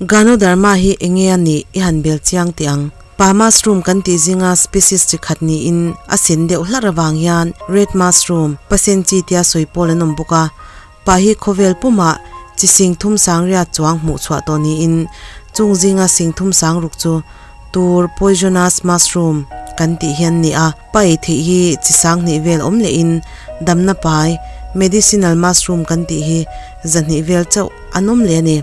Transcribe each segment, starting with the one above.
Ganoderma hi enge a nih i han bel chiang teh ang. Pa mushroom kan tih zinga species chi khat niin a sen deuh hlarh avang hian red mushroom, pasen chi tia sawi pawl an awm bawk a. Pa hi khawvel pumah chi sing thum sang riat chuang hmuh chhuah tawh niin chung zinga sing thum sang ruk chu tur poisonous mushroom kan tih hian ni a. Pa ei theih hi chi sang hnih vel awm lehin damna pai medicinal mushroom kan tih hi zahnih vel chauh an awm leh a ni.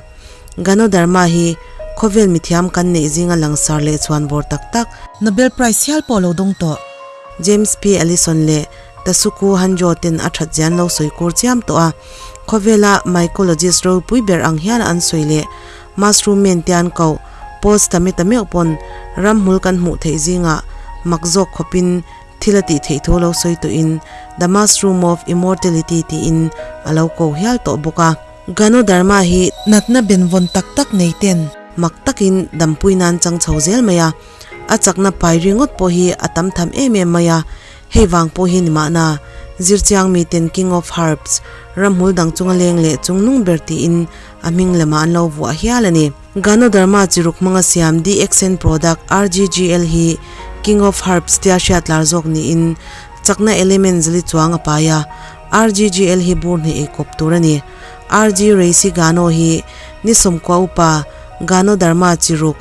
Ganoderma hi khawvel mithiam kan neih zinga langsar leh chhuan bawr tak tak. Nobel Prize hial pawh lo dawng tawh. James P. Allison leh Tasuku Hanjo ten a that zian lo sawi kur chiam tawh a, khawvela mycologist ropui ber ang hian an sawi leh mushroom men te an koh Paul Stameta meuh pawn ramhmul kan hmuh theih zingah mak zawk khawpin thil a tih theih thu lo sawi tawhin The Mushroom of Immortality tiin a lo ko hial tawh bawk a. Ganoderma hi natna benvawn tak tak nei ten mak takin dampui nan chang chho zel mai a, a chakna pai ringawt pawh hi a tam tham em em mai a, hei vang pawh hi ni mahna zirchiang miten King of Herbs, ramhmul dang chunga leng leh chungnung ber tiin a hming lamah an lo vuah hial a ni. Ganoderma chiruk hmanga siam DXN product RGGL hi King of Herbs tia hriat lar zawk niin chakna element zali chuang a pai a, RGGL hi bur hnih ei kawp tur a ni. RG Reisi Gano hi ni sawmkua upa Ganoderma chiruk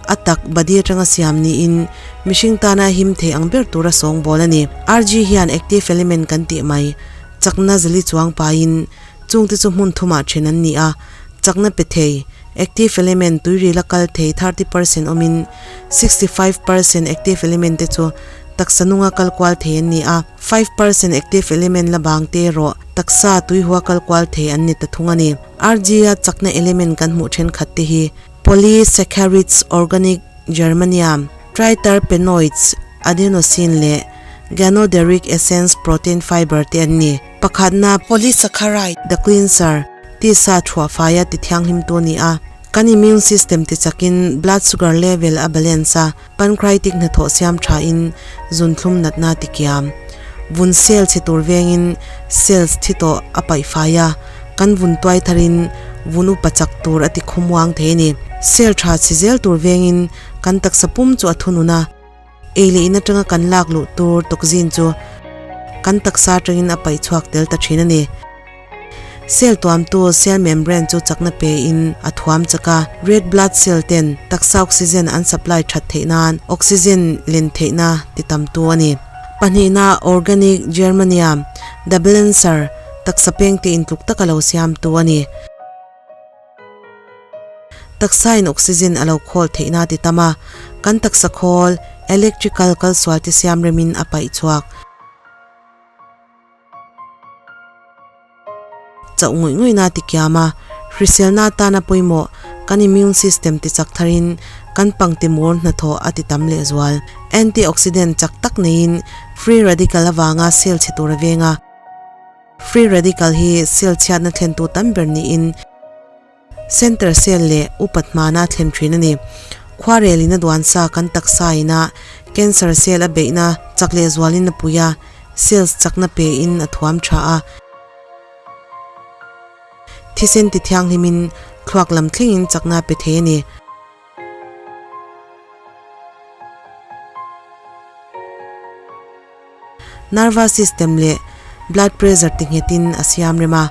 a tak badi atanga siam niin mihring tana him thei ang ber tura sawngbawl a ni. RG hian active element kan tih mai chakna zali chuang paiin chungte chu hmun thumah then an ni a, chakna pe thei active element tuirila kal thei 30% awmin 65% active element te chu taksa nunga kal kual thei an ni a, 5% active element la bang te erawh taksa tuihua kal kual thei an ni ta thung a ni. RG a chakna element kan hmuh thenkhat te hi Polysaccharides organic germanium, triterpenoids, adenosine leh ganoderic essence protein fiber te an ni. Pakhatna, Polysaccharide. The cleanser, tisa thuah faia ti thianghlim tu a ni a. Kan immune system ti chakin blood sugar level a balance a, pancreatic hnathawh siam thain zunthlum natna ti kiam. Vun cell chhe tur vengin cells thi tawh a paih fai a, kan vun tuai tharin vun upa chak tur a ti khawmuang thei a ni. Cell tha chhe zel tur vengin kan taksa pum chu a thunun a, ei leh in atanga kan lak luh tur toxin chu kan taksa atangin a paih chhuak tel ta thin a ni. Cell tuamtu cell membrane chu chakna pe in a thuam chak a, red blood cell ten taksa oxygen an supply that theih nan oxygen len theihna ti tamtu a ni. Pahnihna organic germanium, the balancer, taksa pengte intluk taka lo siamtu a ni. Taksa in oxygen a lo khawl theihna ti tam a, kan taksa khawl electrical kalsual te siam remin a paih chhuak. Chauh ngawih ngawih na ti kiam a, hriselna atana pawimawh kan immune system ti chak tharin kan pangti mur hnathawh a ti tam lehzual. Antioxidant chak tak neiin free radical avanga cell chhe tur a veng a, free radical hi cell chhiatna thlentu tam ber niin Center cell leh upat hmana thlen thin a ni. Khuarel in a duan sa kan taksa ina cancer cell a beihna chak leh zualin a pui a, cells chakna pe in a thuam tha a. Thisen ti thianghlimin thluak lam thlengin chakna pe thei a ni. Nervous system leh blood pressure ti nghetin a siam rem a,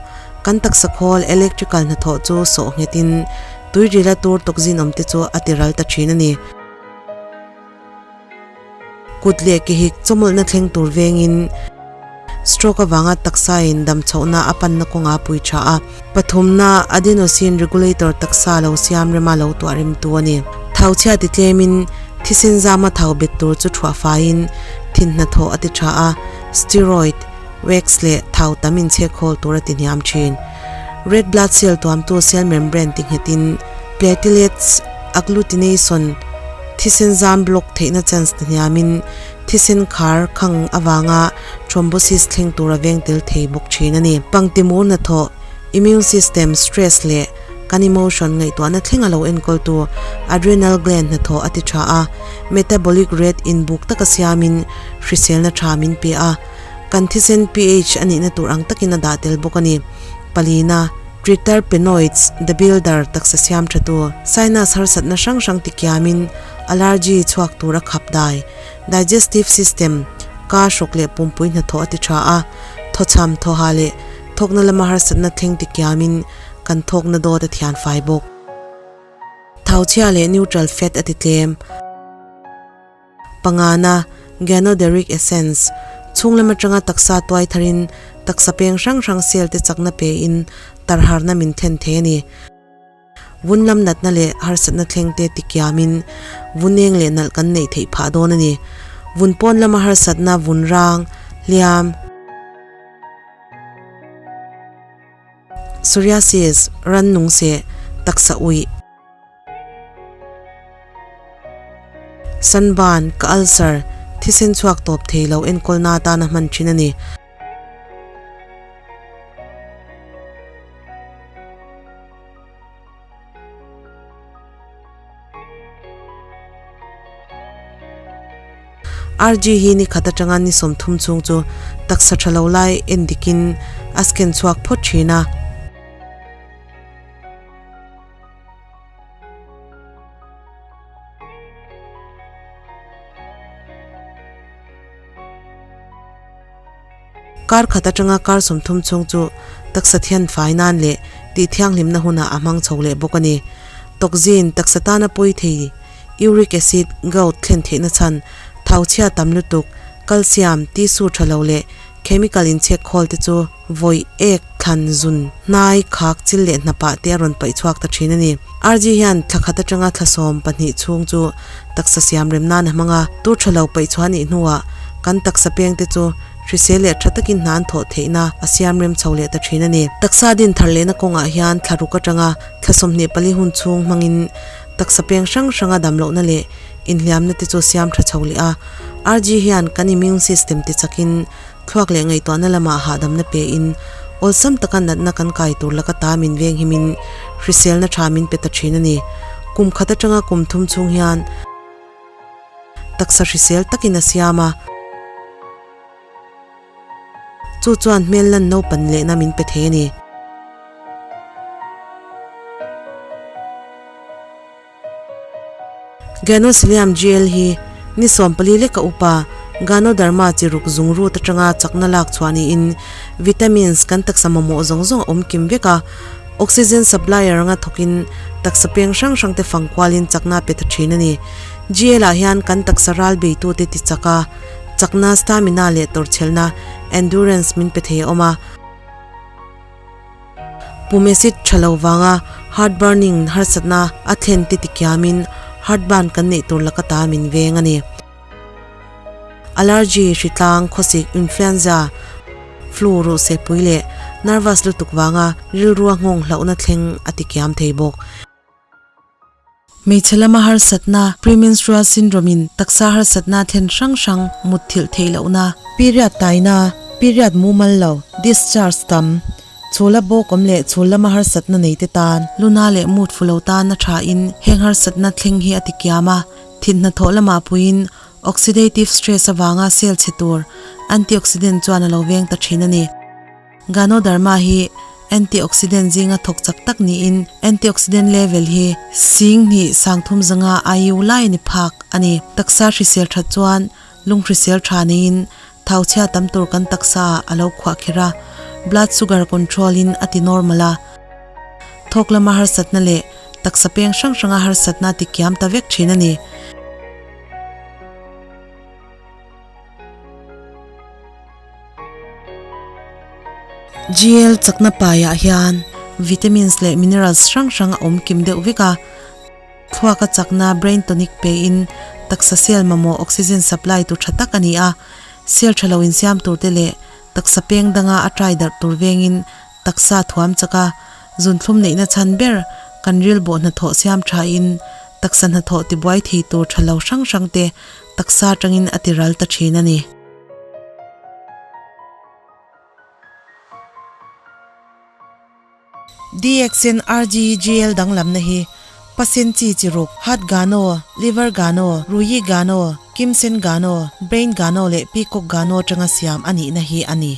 kan taksa khawl electrical hnathawh chu sawh nghetin tuirila tur tawkzin awm te chu a ti ral ta thin a ni. Kut leh ke hik chawmawlhna thleng tur vengin stroke avanga taksa in dam chhohna a panna kawnga pui tha a, pathumna adenosine regulator taksa lo siam rema lo tuah remtu a ni. Thau chhia ti tlemin thisen zama thau bet tur chu thuah faiin thin hnathawh a ti tha a, steroid, wax leh thau tam inchhek hawl tur a ti hniam thin. Red blood cell tuamtu cell membrane ti nghetin platelets agglutination thisen zam block theihna chance ti hniamin thisen khar khang avanga thrombosis thleng tur a veng tel thei bawk thin a ni. Pangtimur hnathawh, immune system, stress leh kan emotion ngaihtuahna thleng a lo enkawltu adrenal gland hnathawh a ti tha a, metabolic rate inbuk taka siamin hriselna tha min pe a, kan thisen pH a nihna tur ang takin a dah tel bawk a ni. Palina. Triterpenoids, the builder, taksa siam tha tu, sinus harsatna hrang hrang tikiamin allergy chhuak tur a khap dai, digestive system, ka hrawk leh pumpui hnathawh a ti tha a, thawchham thawha leh thawkna lama harsatna thleng tikiamin kan thawkna dawt a thian fai bawk. Thauchhia leh neutral fat a ti tlem. Pangana, Ganoderic essence, chhung lam atanga taksa tuai tharin taksa peng hrang hrang cell te chakna pein tarharna min thlen thei a ni. Vun lam natna leh harsatna thleng te tikiamin vuneng leh nalh kan neih theih phah dawn a ni. Vun pawn lama harsatna vun rang, hliam, psoriasis, rannung seh, taksa uih, Sunburn, ka ulcer, thisen chhuak tawp thei lo enkawlna atana hman thin a ni. RG hi ni khat atanga ni 30 chhung chu taksa tha lo lai en dikin a scan chhuak phawt thin a. Kar khat atanga kar 30 chhung chu taksa thian fai nan leh tih thianghlimna hunah a hmang chho leh bawk a ni. Toxin, taksa tana pawi thei, uric acid, gout thlen theihna chhan, thau chhia tam lutuk, calcium, tissue tha lo leh chemical inchhek khawl te chu Vawi ek, thlan, zun, hnai, khak, chil leh hnapah te a rawn paih chhuak ta thin a ni. RG hian thla khat atanga thla 12 chhung chu taksa siam rem nan a hmang a, tur tha lo paih chhuah nih hnuah kan taksa peng te chu hrisel leh tha takin hna an thawh theihna a siam rem chho leh ta thin a ni. Taksa din thar lehna kawngah hian thla ruk atanga thla 24 hun chhung hmangin taksa peng hrang hranga damlohna leh inhliamna te chu siam tha chho leh a. RG hian kan immune system ti chakin Thluak leh ngaihtuahna lamah hahdamna pein awlsam taka natna kan kai tur laka ta min veng himin hriselna tha min pe ta thin a ni. Kum khat atanga kum thum chhung hian taksa hrisel takin a siam a, chu chuan hmel lan naupan lehna min pe thei a ni. Ganocelium GL hi ni 14 leka upa Ganoderma chi ruk zung rut atanga chakna lak chhuah niin vitamins kan taksa mamawh zawng zawng a awm kim vek a, oxygen supplier anga thawkin taksa peng hrang hrang te fang kualin chakna pe ta thin a ni. GL ah hian kan taksa ral beitute ti chak a, chakna, stamina leh tawrhchhelna, endurance, min pe thei a awm a. Pum acid tha lo vanga heart burning harsatna a thlen te tikiamin heart burn kan neih tur laka ta min veng a ni. Allergy, hritlang, khawsik, influenza, flu, ruhsehpui leh nervous lutuk vanga rilrua nghawng hlauhna thleng a tikiam thei bawk. Hmeichhe lama harsatna, Premenstrual syndrome in taksa harsatna thlen hrang hrang mut thilh theih lohna. Period taina, Period mumal lo, discharge tam, chhula bawk awm leh chhul lama harsatna nei te tan, luna leh mut fu lo tan a tha in heng harsatna thleng hi a ti kiam a, thin hnathawh lamah puiin oxidative stress avanga cell chhe tur antioxidant chuan a lo veng ta thin a ni. Ganoderma hi antioxidant zinga thawk chak tak niin antioxidant level hi 10,000 3500 IU lai a ni phak a ni. Taksa hrisel that chuan lung hrisel tha neiin thau chhia tam tur kan taksa a lo khuah kher a, blood sugar control in a ti normal a, thawk lama harsatna leh taksa peng hrang hranga harsatna a ti kiam ta vek thin a ni. GL chakna paiah hian vitamins leh minerals hrang hrang a awm kim deuh vek a, thluaka chakna brain tonic pein taksa cell mamawh oxygen supply tur tha tak a ni a, cell tha lo insiam tur te leh taksa peng danga a trai darh tur vengin taksa thuam chak a, zunthlum neihna chhan ber kan rilbawh hnathawh siam thain taksa hnathawh tibuai thei tur tha lo hrang hrang te taksa atangin a ti ral ta thin a ni. DXNRGGL danglamna hi Pasen chi chi ruk, Heart Gano, Liver Gano, Ruyi Gano, Kimsen Gano, Brain Gano leh Peacock Gano atanga siam a nihna hi a ni.